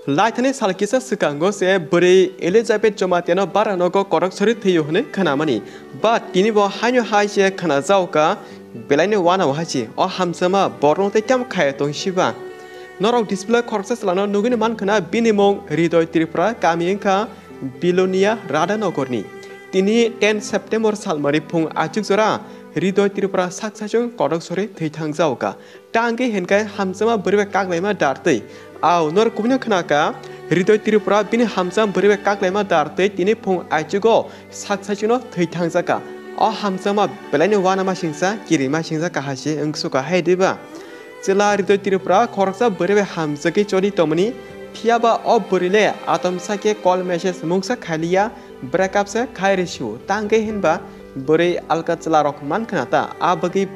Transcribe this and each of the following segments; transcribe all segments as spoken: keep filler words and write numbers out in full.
Laithani sal kisa swkango se bwrwi Elizabeth Jamatia no bara nogo kotok sori thwiyo hwnwi khwnamani. But tini bo haino hai se khwnajaoka, belaino uanao hai se o hamjakma borno tei tamo khaya tong siba. Norok display khoroksa chwlano nugwino mankhwna, bini mung Hridoy Tripura, kami wngkha Bilonia Radhanogorni. Tini ten September salmari phung achuk jora Hridoy Tripura sak sachung kotok sori thwi thangjaoka. Tangwi hinkhe hamjakma bwrwi bai kaklaima dartwi. Au, norok kubuni khwnaka, Hridoy Tripura bini hamjakma bwrwi bai kaklaima dartwi tini phung aichugo sak saichungno thwi thangjaka. O hamjakma belaino uanamasingcha, kirimasingcha kahasi wngsuka hai diba? Chwla Hridoy Tripura khoroksa bwrwi bai hamjakgwi choli tongmani, phiyaba o bwrwile atomsa khe call message mungsa khailiya, breakup se khai rw sio, tangwi hinba bwrwi alka chwlarok mankhwna ta, a bagwi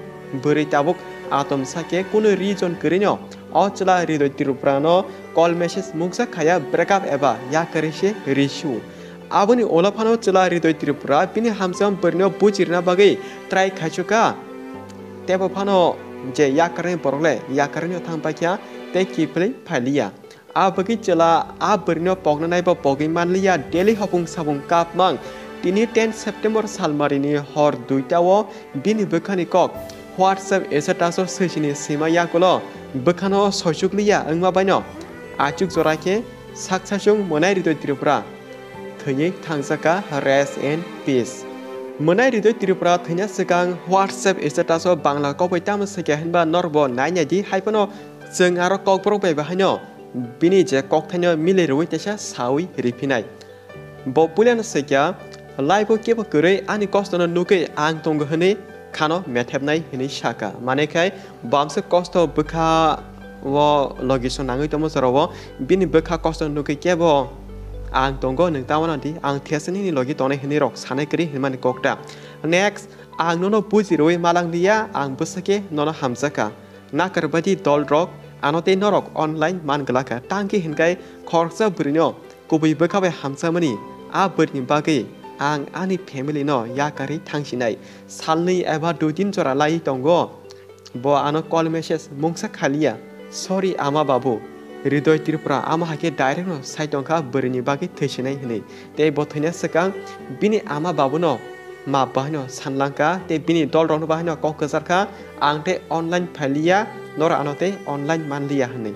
bwrwi tabuk atomsa khe kunu reason kwrwino o chwla Hridoy Tripurano call message mungsa khaya, breakup eba yakarwi se rw sio. Aboni ulo phano chwla Hridoy Tripura bini hamjakma bwrwino bujirina bagwi try khaichukha, tebo phano je yakarni borokle yakarwino thang paikha tei kiphilwi phailiya. A bagwi chwla a bwrwino poknanaibo pogwi manliya, daily hopung sabung kapmang. Tini ten September salmarini hor duita o bini bwkhani kok WhatsApp status o swisini sima yagulo bwkhano soisukliya wngma baino achuk jora khe sak sachung Mwnai Hridoy Tripura thwiwi thangjakha, rest in peace. Mwnai Hridoy Tripura thwina swkang WhatsApp status o Bangla kok bai tamo swikha hinba norokbo nainai di, hai phano chwng aro kokborok bai bahaino bini je kokthaino mili rwui teisa saui riphinai. Bo puilano swikha, life o kebo kwrwi ani kostono nugwi ang tongo hwnwi khano methepnai hwnwi sakha. Mane khai bo amse kosto bwkha o logi song nangwi tongmo jorao bini bwkha kosto nugwi kebo ang tongo, nwng tamo nang di, ang thesini ni logi tongnai hwnwi rok sanai kwrwi hwnmani kokta. Next, ang nono buji rwui malang liya, ang bwsake nono hamjakha. Nakar badi dol rok ano tei norok online man glakha. Tangki hinkai khoroksa bwrwino kubui bwkha bai hamjakmani, a bwrwini bagwi ang ani family no yakarwi thangsinai. Salnwi eba dui din jora lai tongo. Bo ano call message mungsa khaliya. Sorry ama babu. Hridoy Tripura ama hai khe direct no sai tongkha bwrwini bagwi thwisinai hwnwi. Tei bo thwina swkang bini ama babuno map bahaino sanlangkha tei bini dolrokno bahaino kok kwcharkha, ang tei online phailiya, norok ano tei online manliya hwnwi.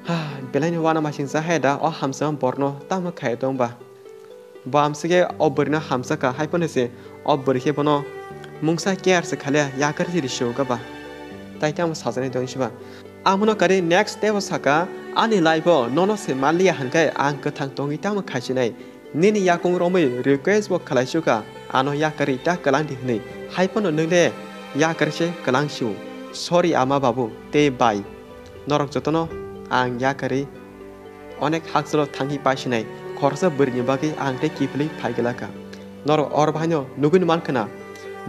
Ha, belaino uanamasingcha hai da o hamjakma borno tamo khai tongba? Bo amsike o bwrwino hamjakha, hai phano se o bwrwi khe bono mungsa care se khaliya, yakar se risiyo kha ba? Tai tamo sajani tong siba? Amono kari next step o saka, ani life o nono se manliya hwnkhe ang kwthang tongwi tamo khaisinai? Nini yakung romwi request bo khlaisu kha, ano yakarwi ta kwlang di hwnwi. Hai phano nwng le yakar se kwlang sio. Sorry ama babu tei bai. Norok jotono ang yakarwi onek hakchalo thangwi paisinai, khoroksa bwrwini bagwi ang tei kiphilwi phai glakha. Norok or bahaino nugwino mankhwna,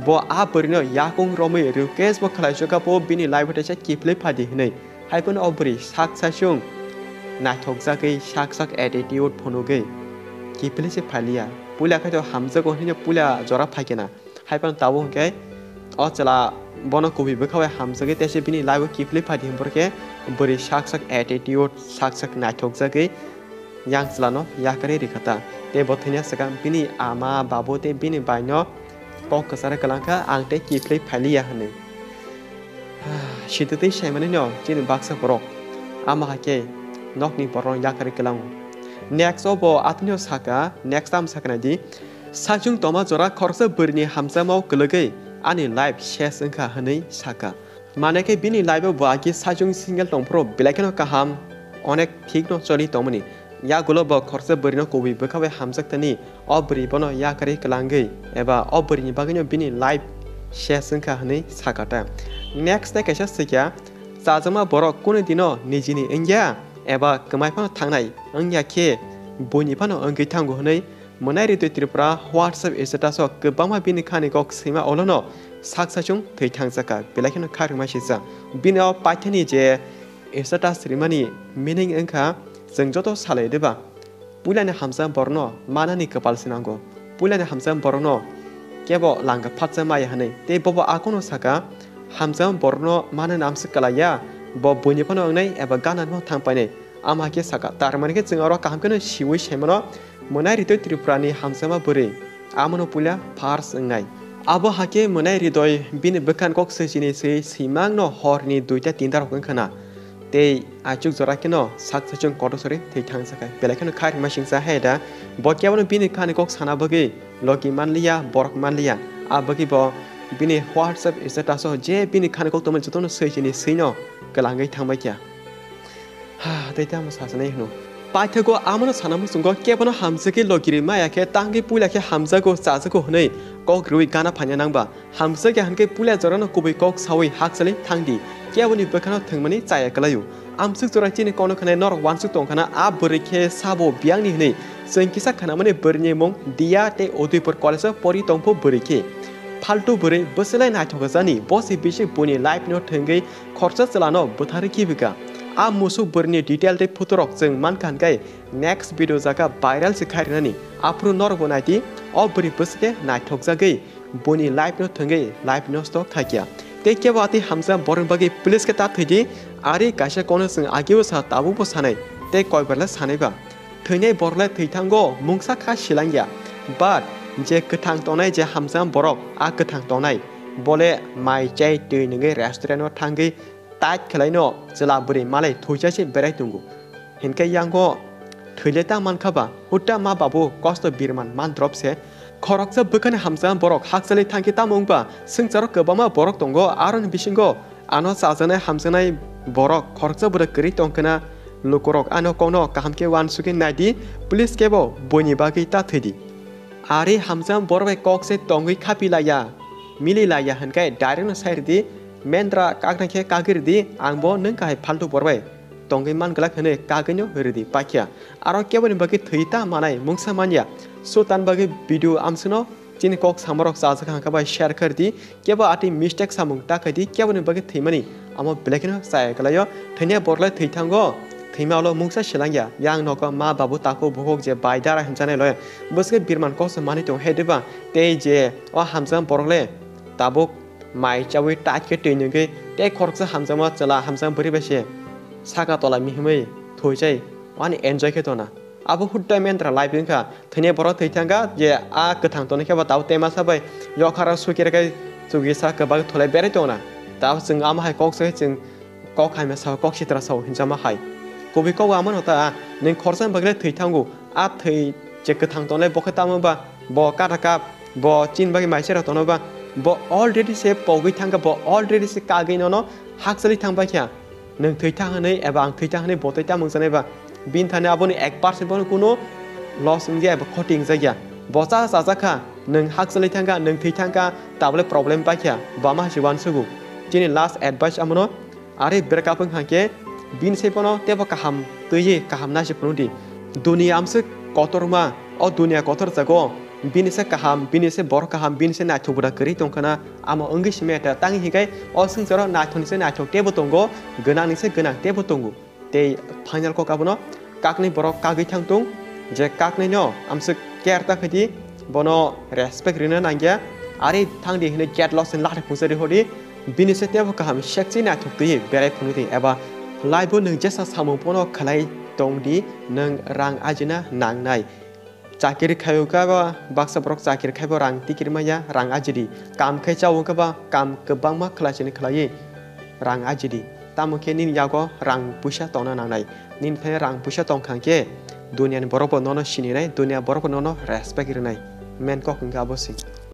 bo a bwrwino yakung romwi request bo khlaisu kha, bo bini life o teisa kiphilwi phai di hwnwi. Hai phano o bwrwi sak sachung naithokjagwi sak sak attitude phunugwi kiphilwi se phailiya. Puila khai to hamjago hwnwi puila jora phaikhe na. Hai phano tabuk hwnkhe o chwla bono kubui bwkha bai hamjagwi teisa bini life o kiphilwi phai di hwnba khe bwrwi sak sak attitude, sak sak naithokjagwi yang chwlano yakarwi rikha ta. Tei bo thwina swkang bini ama, babu tei bini baino kok kwcharwi kwlangkha, ang tei kiphilwi phailiya hwnwi. Sitwtwi saimanino chini baksa borok ama hai khe nokni borokno yakarwi kwlango. Next o bo atwino saka, next tamo sakha nai di, sachung toma jora khoroksa bwrwini hamjakmao kwlwgwi ani life ses wngkha hwnwi saka. Mane khe bini life o bo agi sachung single tongphuru belai kheno kaham, onek thik no choli tongmani. Yagulo bo khoroksa bwrwino kubui bwkha bai hamjak tani, o bwrwi bono yakarwi kwlangwi eba o bwrwini bagwino bini life ses wngkha hwnwi sakha ta. Next tei kaisa swikha, chajakma borok kunu dino nijini wngya eba kwmai phano thangnai wngya khe buini phano wngwi thango hwnwi Mwnai Hridoy Tripura WhatsApp status o kwbangma bini khani kok swima olono sak sachung thwi thangjakha, belai kheno kha rwmai sijak. Bini o paithani je status rimani meaning wngkha, chwng joto salai diba? Puilani hamjakma borokno manani kwpal se nango. Puilani hamjakma borokno kebo langka phatsa maya hwnwi. Tei bobo akono saka, hamjakma borokno manani amswk kwlaiya, bo buini phano wngnai eba ganani phano thang painai. Ama khe saka, tar mani khe chwng oro kaham kheno siwi saimano, Mwnairidoy Tripurani hamjakma bwrwi, amono puila first wngnai. Abo hakhe Mwnairidoy bini bwkhani kok swijini swi swimangno horni duita tinta rok wngkhana. Tei achuk jora kheno sak sachung kotor sori thwi thangjakha. Belai kheno kha rima singcha hai da. Bo kebono bini khani kok sana bagwi logi manliya, borok manliya. A bagwi bo bini WhatsApp status o je bini khani kok tongmani jotono swijini swino kwlangwi thangbaikha. Ha, tei tamo sasanai hwno. Paithago amono sana muchungo kebono hamjakhe logirwi maya khe tangwi puila khe hamjago chajago hwnwi kok rwui gana phaina nangba. Hamjakya hwnkhe puila jorano kubui kok saui hakchalwi thangdi, keboni bwkhano thwngmani chaya kwlaio. Amswk jora chini kokno khwnai norok uansuk tongkhana a bwrwi khe sabo biyangni hwnwi. Chwng kisa khwnamani bwrwini mung Diya tei Udaipur college o pori tongphu bwrwi khe. Phaltu bwrwi bwswlai naithokjani, bo se bisi buini life no thwngwi khoroksa chwlano bwtharwi khibika. A musuk bwrwini detail tei photo rok chwng mankha hwnkhe next video jaga viral se khai rwnani. Aphuru norokbo naidi, o bwrwi bwswkhe naithokjagwi buini life no thwngwi life nosto khaikya. Tei kebo atwi hamjak borokni bagwi please khe ta thwidi, ari kaisa kokno chwng ageo sa tabukbo sanai tei koibarle sanaiba. Thwinai borokle thwi thango mungsa kha silangya, but je kwthang tongnai je hamjak borok a kwthang tongnai, bole mai chai twi nungwi restaurant o thangwi tait khwlaino chwla bwrwi malai thwicha se berai tongo. Hinkhe yango thwile ta mankha ba, hutta ma babu kosto birman man drop se. Khoroksa bwkhani hamjak borok hakchalwi thangkhe tamo wngba, swngcharo kwbangma borok tongo, aroni bisingo ano chajaknai hamjaknai borok khoroksa borok kwrwi tongkhwna. Lukurok ano kokno kaham khe uansukwi naidi, please kebo buini bagwi ta thwidi. Ari hamjak borok bai kok se tongwi khapi laiya, mili laiya hwnkhe direct no sai rwdi, mendra kakna khe kagwi rwdi, ang bo nwng kahai phaltu borok bai tongwi man glak hwnwi kagwino rwdi pakya. Aro keboni bagwi thwi ta manai mungsa manya, so tan bagwi video amswkno chini kok samarok chajak hangkha bai share khardi, kebo atwi mistake samung ta khaidi, keboni bagwi thwimani amo belai kheno chaya kwlaio. Thwinai borok le thwi thango, thwima ulo mungsa silangya, yang nogo ma babu takhuk bukhuk je bai dara hinjanai loi, bwswkhe birman kok se manwi tongo he diba, tei je o hamjak borok le tabuk mai chaui tait khe twi nungwi tei khoroksa hamjakma chwla hamjak bwrwi bai se saka tola mihimwi thwi chai ani enjoy khe tona. Abo hutta mendra life wngkha, thwinai borok thwi thangkha je a kwthang tonwi khe bo tabuk tema sa bai yokhara suki rwkhe chugi sa kwbak tholai berai tongna. Tabuk chwng ama hai kok se chwng kok hamya sao, kok sitra sao hinjama hai. Kubui kok amano ta, nwng khoroksa bagwi thwi thango, a thwi je kwthang tongnai bo khe tamo ba, bo kata kap, bo chini bagwi mai sera tono ba, bo already se pogwi thangkha, bo already se kagwi nono hakchalwi thang bai kha. Nwng thwi thang hwnwi eba ang thwi thang hwnwi bo tei tamo wngjanai ba? Bini thani aboni ek percent bono kuno loss wngya eba khoti wngjakya. Bo cha chajak kha, nwng hakchalwi thangkha, nwng thwi thangkha, tabole problem paikha, bo ama hai se uansugo. Chini last advice amono, ari break up wngkha khe bini se bono tebo kaham twiwi kaham nasi phunukdi. Dunia amswk kotorma, o dunia kotor jago, bini se kaham, bini se borok kaham, bini se naithok bwrwi kwrwi tongkhana, amo wngwi simi eta tangwi hinkhe o swngcharo naithokni se naithok tebo tongo, gwnangni se gwnang tebo tongo. Tei final kok abono kaknwi borok kagwi thang tung, je kaknwino amswk care ta khaidi, bono respect rwna nangya, ari thangdi hinwi get loss ni lathai phungsa rihordi, bini se tebo kaham sexy naithok twi berai phunukdi, eba life o nwng jesa samung bono khlai tongdi, nwng rang ajina nangnai. Chakiri khaio khe ba baksa borok chakiri khai bo rang tikiri manya, rang ajidi. Kam khai chao khe ba kam kwbangma khlai chini khlaiwi rang ajidi. Tamo khe nini yago rang puisa tongna nangnai. Nini thani rang puisa tongkha khe duniani borok bo nono sininai, dunia borok bo nono respect rwnai. Main kok hwnkhe abo se.